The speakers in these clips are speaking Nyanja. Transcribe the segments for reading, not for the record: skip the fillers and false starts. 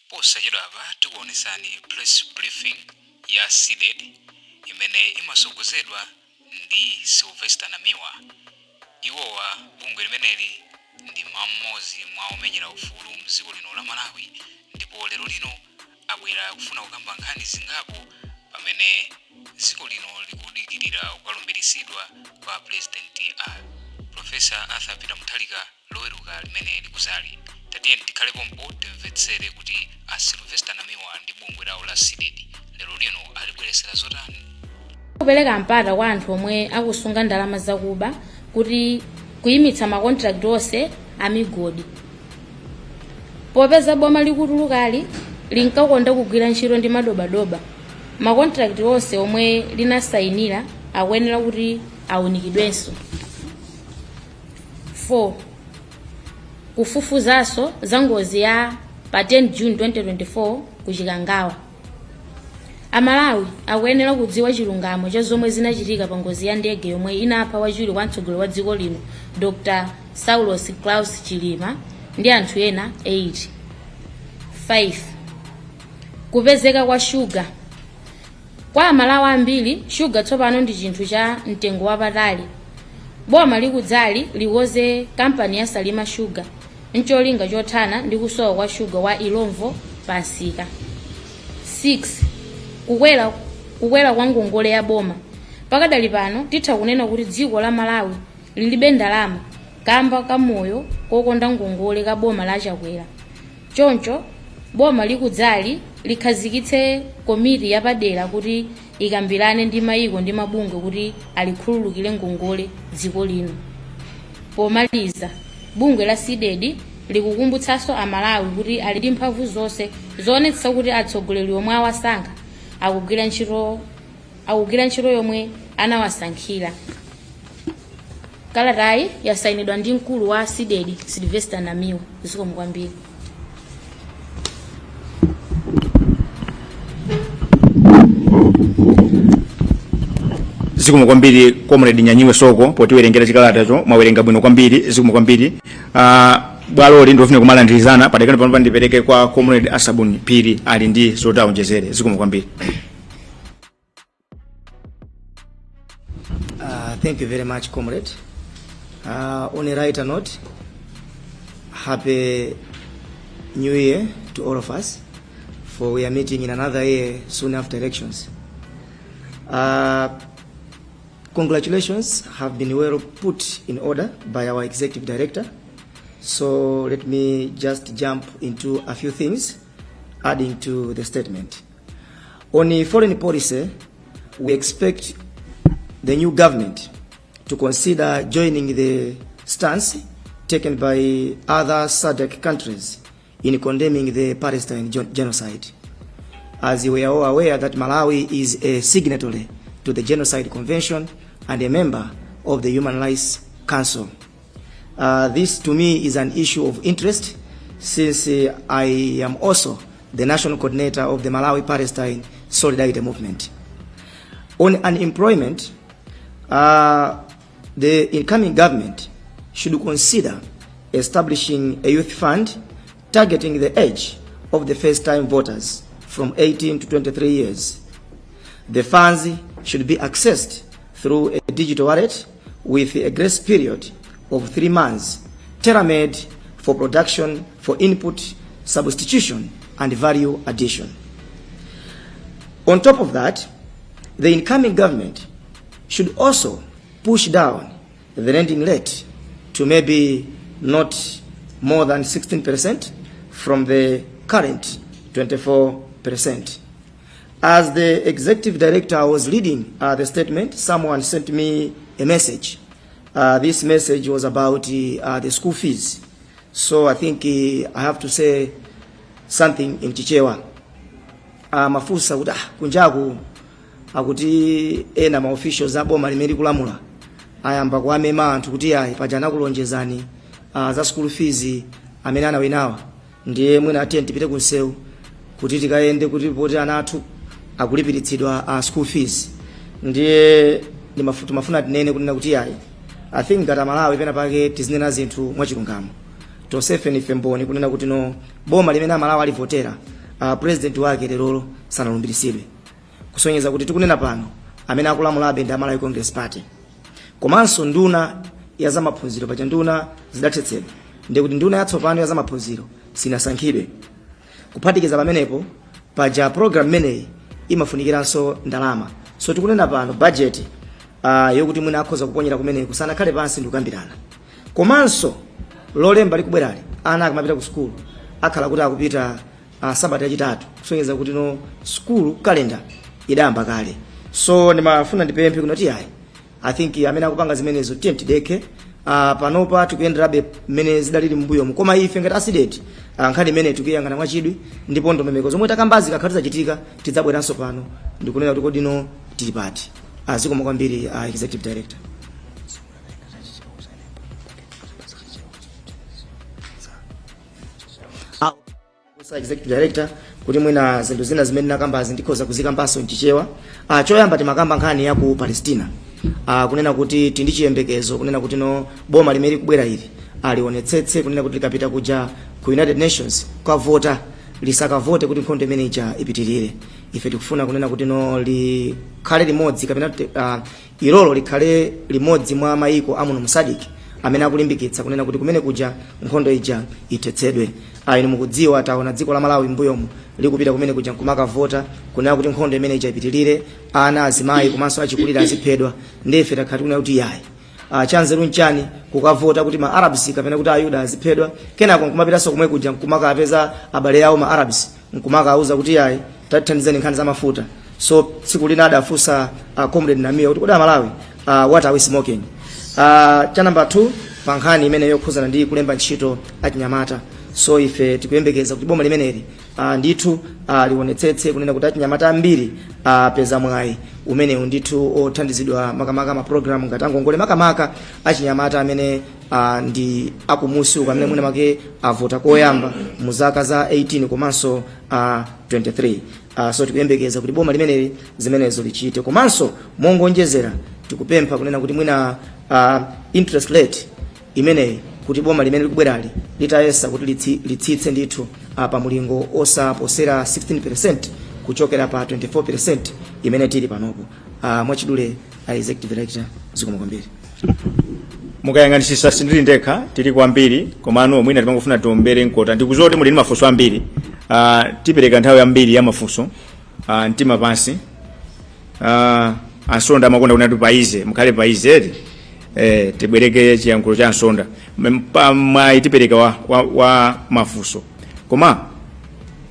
Posachedwapa tikuonesani press briefing ya Cdedi imene imasogozedwa ndi Sylvester Namiwa. Iwowa bungwe limeneli ndi mmodzi mwa omenyera ufulu mdziko lino la Malawi ndipo lero lino abwera kufuna kukamba nkhani zingapo pamene dziko lino likudikirira kukalumbiritsidwa kwa President a Professor Arthur Peter Mutharika Loweruka limene likuzali. Tatiyeni tikhale pompo timvetsere kuti a Sylvester Namiwa ndi bungwe lawo la Cdedi lero lino alibweretsera zotani. Kupereka mpata kwa anthu omwe akusunga ndalama zakuba kuti kuyimitsa makontrakti onse a migodi. Popeza boma likutulukali linkakonda kugwira ntchito ndi madobadoba, makontrakti onse omwe linasayinira akuyenera kuti awunikidwenso. 4 Kufufuzanso za ngozi ya pa 10 June 2024 ku Chikangawa. Amalawi akuyenera kudziwa chilungamo cha zomwe zinachitika pa ngozi ya ndege yomwe inapha wachiwiri kwa mtsogoleri wa dziko lino Dr. Saulos Klaus Chilima ndi anthu ena 8. 5 Kupezeka kwa shuga. Kwa Amalawi ambiri, shuga tsopano ndi chinthu cha mtengo wapatali. Boma likudzali likonze kampani ya Salima Sugar ncholinga chothana ndi kusowa kwa shuga wa Illovo pa msika. 6 Kukwera kwa ngongole ya boma. Pakadali pano titha kunena kuti dziko la Malawi lilibe ndalama kamba ka moyo kokonda ngongole ka boma la Chakwera. Choncho, boma likudzali likhazikitse komiti yapadera kuti ikambirane ndi mayiko ndi mabungwe kuti alikhululukire ngongole dziko lino. Pomaliza, bungwe la Cdedi likukumbutsanso Amalawi kuti ali ndi mphamvu zonse zoonetsetsa kuti atsogoleri omwe awasankha akugwira ntchito yomwe anawasankhira. Kalatayi yasayinidwa ndi mkulu wa Cdedi Sylvester Namiwa. Zikomo kwambiri. Zikomo kwambiri, Comrade Nyanyiwe Soko, potiwerengera chikalatacho. Mwawerenga bwino kwambiri, zikomo kwambiri. Bwaloli ndilofuna kumalandirizana padakali pano. Ndipereke kwa Comrade Asabuni Phiri, ali ndi zoti aonjezere. Zikomo kwambiri. Thank you very much, comrade. On a lighter note, happy New Year to all of us, for we are meeting in another year soon after elections. Congratulations have been well put in order by our executive director. So let me just jump into a few things, adding to the statement. On foreign policy, we expect the new government to consider joining the stance taken by other SADC countries in condemning the Palestine genocide. As we are all aware that Malawi is a signatory to the Genocide Convention and a member of the Human Rights Council. This to me is an issue of interest since I am also the national coordinator of the Malawi Palestine Solidarity Movement. On unemployment, the incoming government should consider establishing a youth fund targeting the age of the first-time voters from 18 to 23 years. The funds should be accessed through a digital wallet with a grace period of 3 months, tailor-made for production, for input, substitution, and value addition. On top of that, the incoming government should also push down the lending rate to maybe not more than 16% from the current 24%. As the executive director was reading the statement, someone sent me a message. This message was about the school fees. So I think I have to say something in Chichewa. Mafunsa kuti kunjaku akuti ena ma officials a boma limene likulamula ayamba kuwamema anthu kuti ayi, paja anakulonjezani za school fees amene anawinawa, ndiye mwina atiye tipite kunsewu kuti tikayende kuti poti ana athu akulipiritsidwa school fees. Ndiye timafuna tinene kunena kuti ayi, I think ngati Amalawi pena pake tizinena zinthu mwachilungamo. Tonsefe nife mboni kunena kuti no, boma limene Amalawi alivotera President wake lerolo sanalumbiritsidwe, kusonyeza kuti tikunena pano amene akulamulabe ndi a Malawi Congress Party. Komanso nduna ya zamaphunziro, paja nduna zidathetsedwa, ndiye kuti nduna yatsopano ya zamaphunziro sinasankhidwe. Kuphatikiza pamenepo, paja program imeneyi imafunikiranso ndalama, so tikunena pano budget yokuti mwina akhoza kuponyera kumeneku sanakhale pansi ndikukambirana. Komanso Lolemba likubwerali ana akamapita ku sukulu akhala kuti akupita sabata yachitatu, kusonyeza kuti no school calendar idayamba kale. So ndimafuna ndipemphe kuno kuti ayi, I think amene akupanga zimenezo, tiye tidekhe. Panopa tikuyenderabe mmene zidalili m'mbuyomu, koma ife ngati a CDEDI, nkhani imene tikuyang'ana mwachidwi, ndipo ndondomeko zomwe takambazi zikakhala zachitika, tidzabweranso pano ndikunena kuti kodino tili pati. Zikomo kwambiri, Executive Director. Kusa Executive Director kuti mwina zinthu zina zimene nakambazi ndikhoza kuzikambanso mchichewa. Choyamba timakamba nkhani ya ku Palestina, kunena kuti tindi chiyembekezo kunena kuti no boma limene likubwera ili alionetsetse kunena kuti likapita kuja ku United Nations kukavota, lisakavote kuti nkhondo imene ija ipitirire. Ife tikufuna kunena kuti no likhale limodzi kapena ilolo likhale limodzi mwa mayiko amuno mu SADC amene akulimbikitsa kunena kuti kumene kuja nkhondo ija ithetsedwe. Inu mukudziwa, taona dziko la Malawi mbuyomu likupita kumene kuja nkumakavota kunena kuti nkhondo imene ija ipitirire, ana, azimayi komanso achikulire aziphedwa. Ndife takhala tikunena kuti yayi, chanzeru nchani kukavota kuti ma Arabs kapena kuti Ayuda aziphedwa, kenako nkumapitanso kumwe kuja nkumakapeza abale awo ma Arabs nkumakauza kuti yayi, tatithandizeni nkhani za mafuta? So tsiku lina adafunsa Comrade Namiwa kuti kodi Amalawi, what are we smoking? Cha number 2, pa nkhani imene yokhuzana ndi kulemba ntchito achinyamata, so ife tikuyembekeza kuti boma limeneli ndithu lionetsetse kunena kuti achinyamata ambiri apeza mwayi umenewu ndithu othandizidwa, makamaka mapulogalamu ngati angongole, makamaka achinyamata amene ndi akumusi uko, amene mwina make avota koyamba mu zaka za 18 komanso 23. So tikuyembekeza kuti boma limeneli zimenezo lichite. Komanso mongonjezera, tikupempha kunena kuti mwina interest rate imeneyi, kuti boma limene likubwerali litayesa kuti litsitse ndithu pa mulingo osaposera 16% kuchokera pa 24% imene tili panopo. Mwachidule, Executive Director, zikomo kwambiri. Mukayang'anisisa, sindili ndekha, tili kwambiri, komano mwina timangofuna tiombere mkota. Ndikudziwa kuti muli ndi mafunso ambiri. Tipereka nthawi yambiri ya mafunso. Mtima pansi. Ansonda amakonda kunena kuti paize, mukhale paize eti. Tibwereke chiyankhulo cha Ansonda. Mwayi tipereka wa mafunso, koma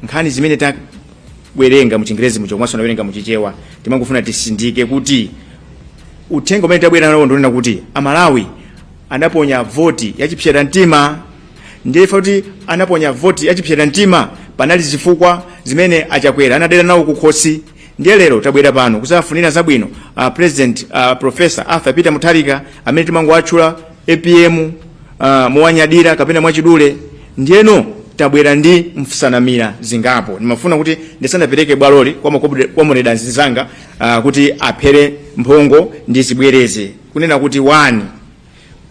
nkhani zimene tawerenga mu Chingerezi mucho komanso nawerenga mu Chichewa, timangofuna tisindike kuti uthenga umene tabwera nawo ndionena kuti Amalawi anaponya voti yachipsera mtima. Ndiye kuti anaponya voti yachipsera mtima, panali zifukwa zimene Achakwera anadera nawo kukhosi. Ndiye lero tabwera pano kuzafunira zabwino President Professor Arthur Peter Mutharika, amene timangowatchula APM mowanyadira kapena mwachidule. Ndiyeno tabwera ndi msanamira zingapo. Ndimafuna kuti ndisanapereke bwaloli kwa comrade anzanga kuti aphere mphongo, ndizibwereze kunena kuti 1,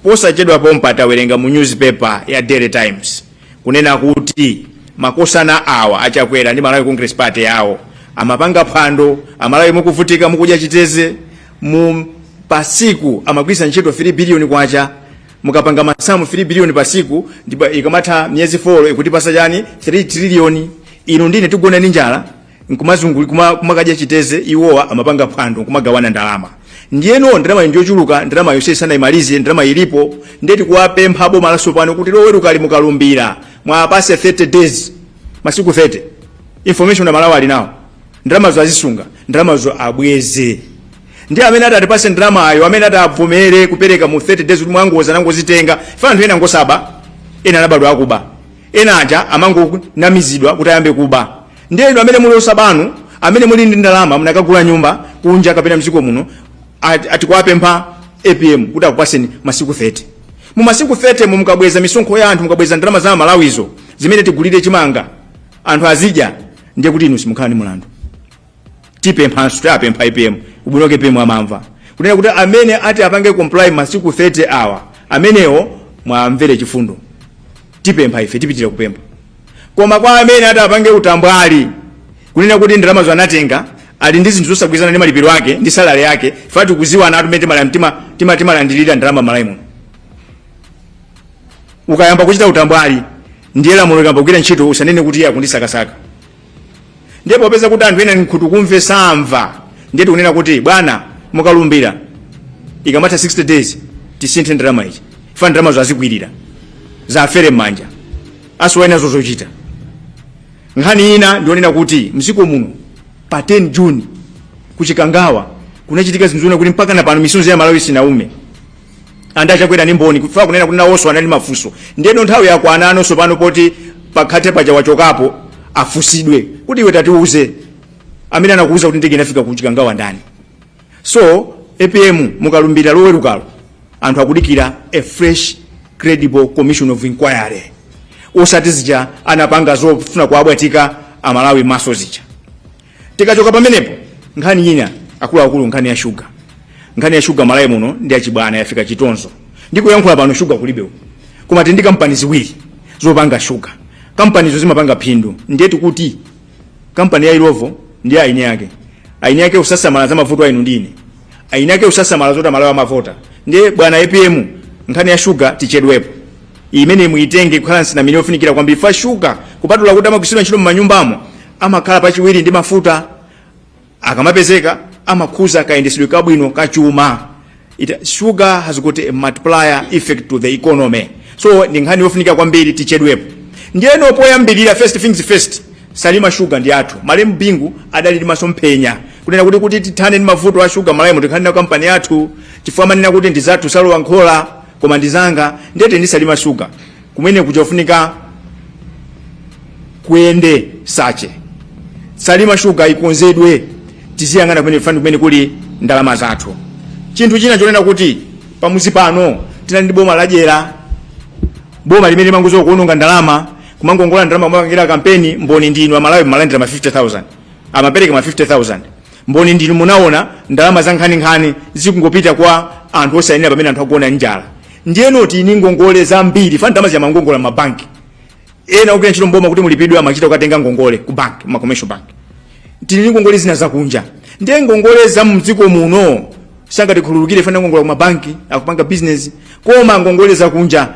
posachedwa pompa tawerenga mu newspaper ya Daily Times kunena kuti makosana awa Achakwera ndi Malawi Congress Party yawo amapanga phwando Amalawi mukuvutika, mukudya chiteze. Mu pasiku amagwiritsa ntchito 3 billion kwacha. Mukapanga masamu, 3 billion pasiku, ndipo ikamatha miyezi 4 ikutipasa chani? 3 trillion. Inu ndine tigona ndi njala, nkumazunguli kumakadya chiteze, iwowa amapanga phwando nkumagawana ndalama. Ndiyeno ndalama ndiyochuluka, ndalama yonse sanayimalize, ndalama ilipo. Ndiye tikuwapempha boma latsopano kuti Loweruka mukalumbira, mwapase 30 days, masiku 30, information Amalawi ali nawo, ndalamazo azisunga, ndalamazo abweze. Ndi amene atatipase ndalamayo, amene atavomere kupereka mu 30 days kuti mwangoza nangozitenga ife. Anthu ena ngosaba, ena anabadwa akuba, ena aja amangonamizidwa kuti ayambe kuba. Ndiye inu amene muli osabanu, amene muli ndi ndalama, munakagula nyumba kunja kapena mdziko muno, atikuwapempha APM kuti akupaseni masiku 30. Mu masiku 30 mu mukabweza misonkho ya anthu, mukabweza ndalama za Malawizo zimene tigulire chimanga anthu azidya, ndiye kuti inu simukhala ndi mulandu. Tipemphanso, tiapempha APM, ubwino wake APM amamva, kunena kuti amene ati apange comply masiku 30 awa, amenewo mwamvere chifundo. Tipempha ife, tipitira kupempha. Koma kwa amene atapange utambwali kunena kuti ndalamazo anatenga, ali ndi zinthu zosagwirizana ndi malipiro ake ndi salary yake, ife tikuziwana atumene timalandirira ndalama Malawi muno. Ukayamba kuchita utambwali, ndiye lamulo likayamba kugwira ntchito, usanene kuti iye akundisakasaka. Ndiye popeza kuti anthu ena nkhutu kumve samva, ndiye tikunena kuti bwana, mukalumbira ikamatha 60 days tisinthe ndalama ichi, ifa ndalamazo azikwirira zafere m'manja, asowa nazo zochita. Nkhani ina ndionena kuti mdziko muno pa 10 June kuchikangawa kunachitika zinthu zona kuti mpaka na pano misozi ya Malawi sinaume. Andi achakwera ndi mboni kufa kunena kuti nawonso anali mafunso. Ndiyeno nthawi yakwana anonso pano poti pakhate paja wachokapo, afusidwe kuti iwe tatiuze, amene anakuuza kuti ndege inafika kuchikangawa ndani? So APM, mukalumbira lowerukalo, anthu akudikira a fresh credible commission of inquiry, osati zija anapanga zofuna kuabwatika Amalawi maso zija. Tikachoka pamenepo, nkhani ina akuluakulu, nkhani ya shuga. Nkhani ya shuga Malawi muno ndi achibwana, yafika chitonzo. Ndikuyankhula pano shuga kulibe uku, koma tili ndi kampani ziwiri zopanga shuga. Kampanizo zimapanga phindu. Ndiye tikuti kampani ya Illovo ndi aini yake, aini yake usasamala za mavuto ainu ndine, aini yake usasamala zoti Amalawi amavota. Ndiye bwana APM, nkhani ya shuga tichedwepo, imene muitenge kukhala nsinamene yofunikira kwambiri. Fa shuga, kupatula kuti amagwiritsidwa ntchito m'manyumbamo, amakhala pachiwiri ndi mafuta. Akamapezeka amakhuza kayendesedwe kabwino kachuma. Sugar has got a multiplier effect to the economy, so ndi nkhani yofunika kwambiri, tichedwepo. Ndiyeno poyambirira, first things first, Salima Sugar ndi athu. Malemu Bingu adali ndi masomphenya kunena kuti tithane ndi mavuto a shuga Malawi, tikhale na kampani yathu, chifukwa amanena kuti ndi zathu, salowa nkhola koma ndi zanga. Ndete ndi Salima Sugar kumene kuchofunika kuyende sache. Salima Sugar ikonzedwe, tiziyang'ana kumene fani kumene kuli ndalama zathu. Chinthu china chonena kuti pamuzi pano tinali ndi boma ladyera, boma limene limangodziwa kuononga ndalama, kumangongola ndalama kumapangira kampeni. Mboni ndinu Amalawi, malandira ma 50,000, amapereka ma 50,000. Mboni ndinu, munaona ndalama za nkhaninkhani zikungopita kwa anthu osayenera pamene anthu akuona njala. Ndiyeno tini ngongole zambiri, fa ndalama zimangongola mabanki. Ena ogwira ntchito mboma, kuti mulipidwe amachita kukatenga ngongole ku bank, ma commercial bank. Tili ndi ngongole zina zakunja. Ndiye ngongole za mdziko muno sangatikhululukire, fana ngongola ku mabanki akupanga business, koma ngongole zakunja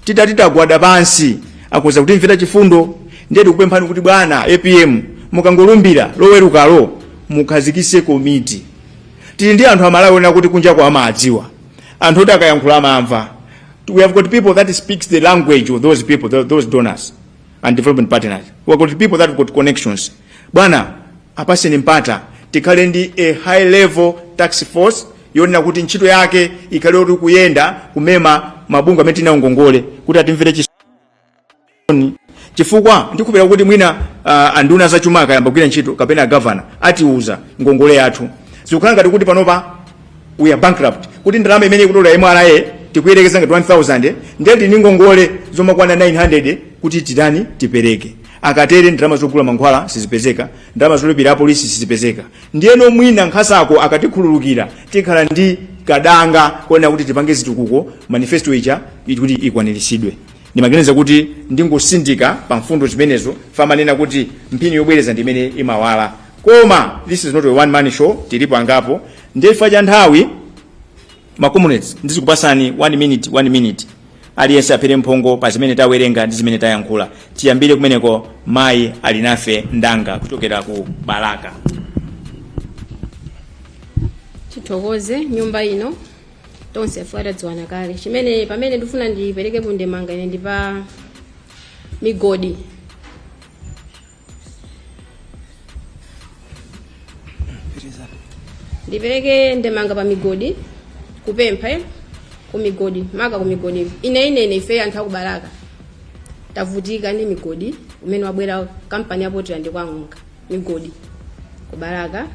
titati tagwada pansi akuza kutimvera chifundo. Ndiye tikupemphani kuti bwana APM, mukangolumbira lowerukalo mukhazikise komiti. Tili ndi anthu Amalawi ona kuti kunja kwa amadziwa, anthu oti akayankhula amamva. We have got people that speaks the language of those people, those donors and development partners. We have got people that have got connections. Bwana, apaseni mpata, tikhale ndi a high level task force yonena kuti ntchito yake ikhale yoti kuyenda kumema mabungwe amene tinawo ngongole kuti atimvere chisoni, chifukwa ndikupera kuti mwina anduna zachuma akayamba kugwira ntchito kapena gavana atiuza ngongole yathu. Zikukhala ngati kuti panopa we are bankrupt, kuti ndalama imene ikutola MRA tikuyerekeza ngati 1000, ndiye tili ndi ngongole zomakwana 900 kuti titani, tipereke. Akatere ndalama zogula mankhwala sizipezeka, ndalama zolipira apolisi sizipezeka. Ndiyeno mwina nkhasako akatikhululukira, tikhala ndi kadanga kuona kuti tipange zitukuko, manifesto ija kuti ikwaniritsidwe. Ndimaganiza kuti ndingosindika pa mfundo zimenezo. Famanena kuti mphini yobwereza ndi imene imawala, koma this is not a one man show, tilipo angapo. Ndiye chifukwa cha nthawi, ma comrades, ndizikupasani 1 minute 1 minute, aliyense aphere mphongo pa zimene tawerenga ndi zimene tayankhula. Tiyambire kumeneko, mayi ali nafe Ndanga kuchokera ku Balaka. Tithokoze nyumba ino tonse ife tadziwana kale. Chimene pamene ndifuna ndipereke ndemanga ine ndi pa migodi. Ndipereke ndemanga pa migodi, kupempha ku migodi, maka ku migodi. Ine ife anthu akubalaka tavutika ndi migodi umene wabwera kampani ya Portland kwa Ng'onga, migodi ku Balaka.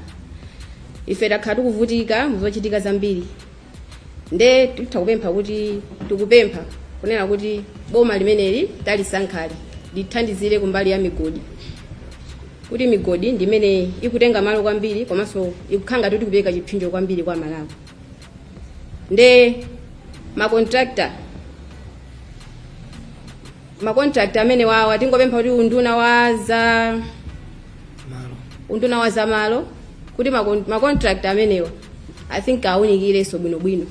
Ife takhala tikuvutika muzochitika zambiri. Nde titha kupempha kuti, tikupempha kunena kuti boma limeneli talisankhali lithandizire kumbali ya migodi, kuti migodi ndi imene ikutenga malo kwambiri komanso ikukhala ngati kuti kupereka chipsinjo kwambiri kwa Malawi. Nde makontrakta Macontract amene wawa tingopempha kuti unduna wa zamalo kuti macontract amenewa, I think, awunikirenso bwinobwino.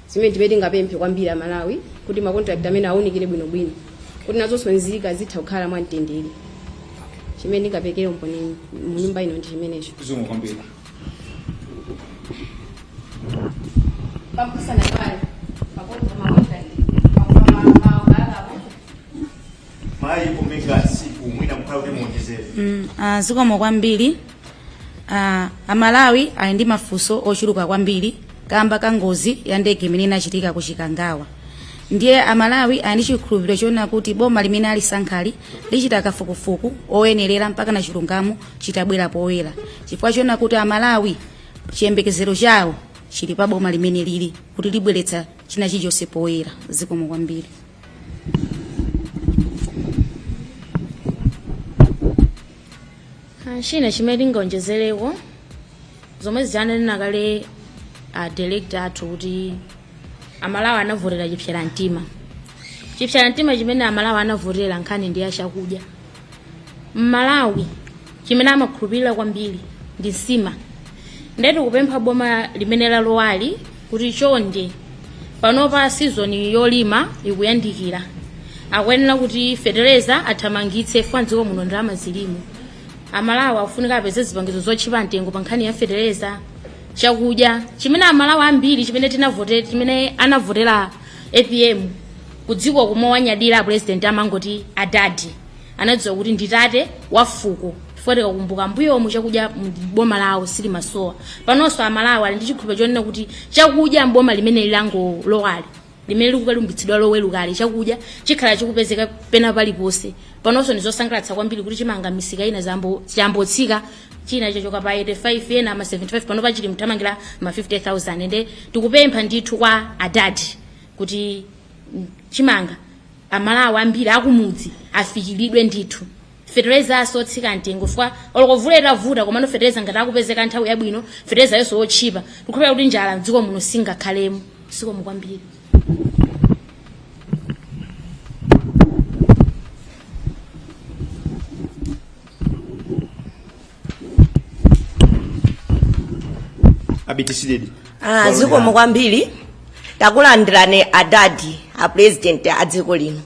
Zimene timene tingapemphe kwambiri Amalawi kuti macontract amene awunikire bwinobwino kuti nazonso nzika zitha kukhala mwamtendere. Chimene ndingapekere umboni mu nyumba ino ndi chimenecho. Zikomo kwambiri. Pampasana pale macontract. Mayi Omega Siku, mwina mukhala kuti muonjezere. Zikomo kwambiri. Amalawi ali ndi mafunso ochuluka kwambiri kamba ka ngozi ya ndege imene inachitika ku Chikangawa. Ndiye Amalawi ali ndi chikhulupiriro choona kuti boma limene alisankhali lichita kafukufuku oyenerera mpaka na chilungamo chitabwera poyera, chifukwa choona kuti Amalawi chiyembekezero chawo chili pa boma limene lili kuti libweretsa china chilichonse poyera. Zikomo kwambiri. China chimene tingaonjezereko, zomwe zanena kale a director athu, kuti Amalawi anavotera chipsera mtima. Chipsera mtima chimene Amalawi anavotera, nkhani ndi ya chakudya. Mmalawi chimene amakhulupirira kwambiri ndi nsima. Ndiye tikupempha boma limene lalowali kuti chonde, panopa season yolima ikuyandikira, akuyenera kuti fetereza athamangitse fwa mdziko muno ndalama zilimo. Amalawi akufunika apeze zipangizo zotchipa mtengo pa nkhani ya fetereza. Chakudya chimene Amalawi ambiri chimene tinavote, chimene anavotera APM, kudziko kumowanyadira a president amangoti adadi, anadziwa kuti nditate wa fuko, chifukwa tikakumbuka mbuyomu chakudya mboma lawo silimasowa. Panonso Amalawi ali ndi chikhulupiriro chonena kuti chakudya mboma limene lilangolowali, limene likukalumbitsidwa Lowelukali, chakudya chikhala chikupezeka pena paliponse. Panonso ndi zosangalatsa kwambiri kuti chimanga misika ina chambotsika, china chachoka pa 85, ena ma 75, pano pachili mthamangira ma 50,000. Nde tikupempha ndithu kwa adadi kuti chimanga Amalawi ambiri akumudzi afikiridwe ndithu. Fetereza otsika mtengo, fwa oloko mvula itavuta, komano fetereza ngati akupezeka nthawi yabwino, fetereza yonso wotchipa, tikukhulupirira kuti njala mdziko muno singakhalemo. Zikomo kwambiri. Abiti CDEDI. Zikomo kwambiri. Takulandirani adadi a president a dziko lino,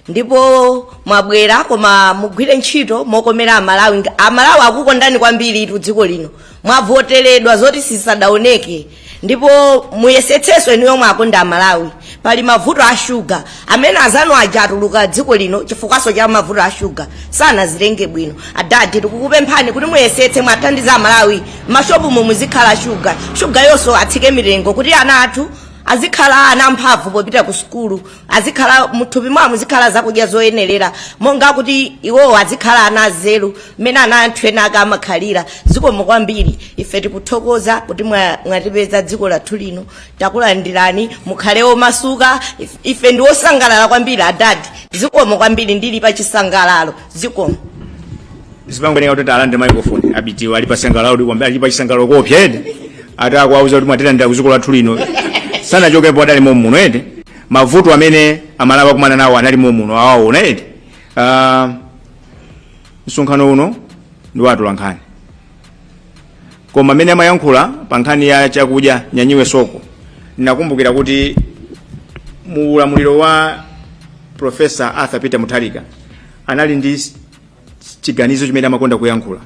ndipo mwabwera koma mugwire ntchito mokomera Amalawi. Amalawi akukondani kwambiri itu. Dziko lino mwavoteredwa zoti sisadaoneke, ndipo muyesetsenso inuyo mwakonda Amalawi. Pali mavuto a shuga amene azanu aja atuluka dziko lino chifukwaso cha mavuto a shuga, sanazilenge bwino. Adadi, tikukupemphani kuti muyesetse mwathandiza Amalawi, mashopu muzikhala shuga, shuga yonso atsike mitengo kuti ana athu azikhala ana mphamvu popita ku sukulu, azikhala muthupi mwawo muzikhala zakudya zoyenerera, monga kuti iwowo azikhala ana azeru mmene ana anthu ena ake amakhalira. Zikomo kwambiri. Ife tikuthokoza kuti mwatipeza dziko lathu lino. Takulandirani, mukhale omasuka. Ife ndi osangalala kwambiri adadi. Zikomo kwambiri, ndili pa chisangalalo. Zikomo. Zipangooneka kuti alande microphone abitiwa ali pasangalalo kwambiri, ali pa chisangalalo kopya ete, atakuwauza kuti mwatilandira ku dziko lathu lino. Sanachokepo, adali momuno ete. Mavuto amene Amalawi akumana nawo anali momuno awaona ete. Msonkhano uno ndi wa atolankhani, koma amene amayankhula pa nkhani ya chakudya Nyanyiwe Soko, ndinakumbukira kuti mu ulamuliro wa Professor Arthur Peter Mutharika anali ndi chiganizo chimene amakonda kuyankhula.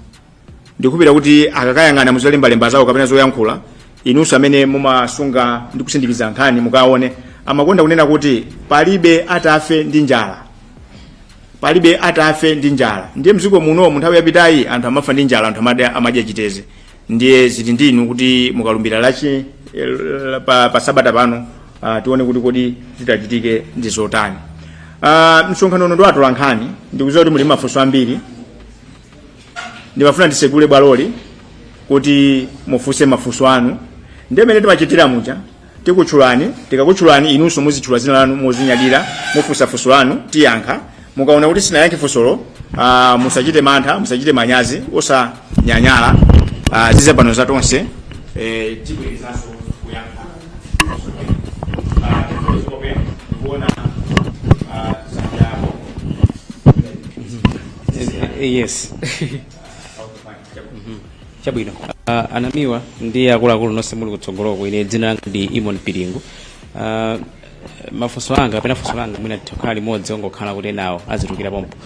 Ndikupira kuti akakayang'ana muzolembalemba zawo kapena zoyankhula, inunso amene mumasunga ndi kusindikiza nkhani mukaone, amakonda kunena kuti palibe atafe ndi njala, palibe atafe ndi njala. Ndiye mdziko muno mu nthawi yapitayi anthu amafa ndi njala, anthu amadya chiteze. Ndiye zili ndinu kuti mukalumbira lachi pa sabata pano, tione kuti kodi zitachitike ndi zotani. Msonkhano uno ndi wa atolankhani. Ndikudziwa kuti muli mafunso ambiri. Ndimafuna ndisegule bwaloli kuti mufunse mafunso anu. Ndiye mene timachitira muja, tikutchulani. Tikakutchulani, inunso muzitchula dzina lanu mozinyadira, mufunsa funso lanu, tiyankha. Mukaona kuti sinayankhe funsolo, musachite mantha, musachite manyazi, osanyanyala. Zize pano za tonse, tibwerezanso kuyankha. Ndikuona Yes. Chabwino. Anamiwa ndi akuluakulu nonse muli kutsogoloko, ine dzina langa ndi Imon Piringu. Mafunso anga kapena funso langa mwina tikhala limodzi, ongokhala kuti enawo azitukira pompo.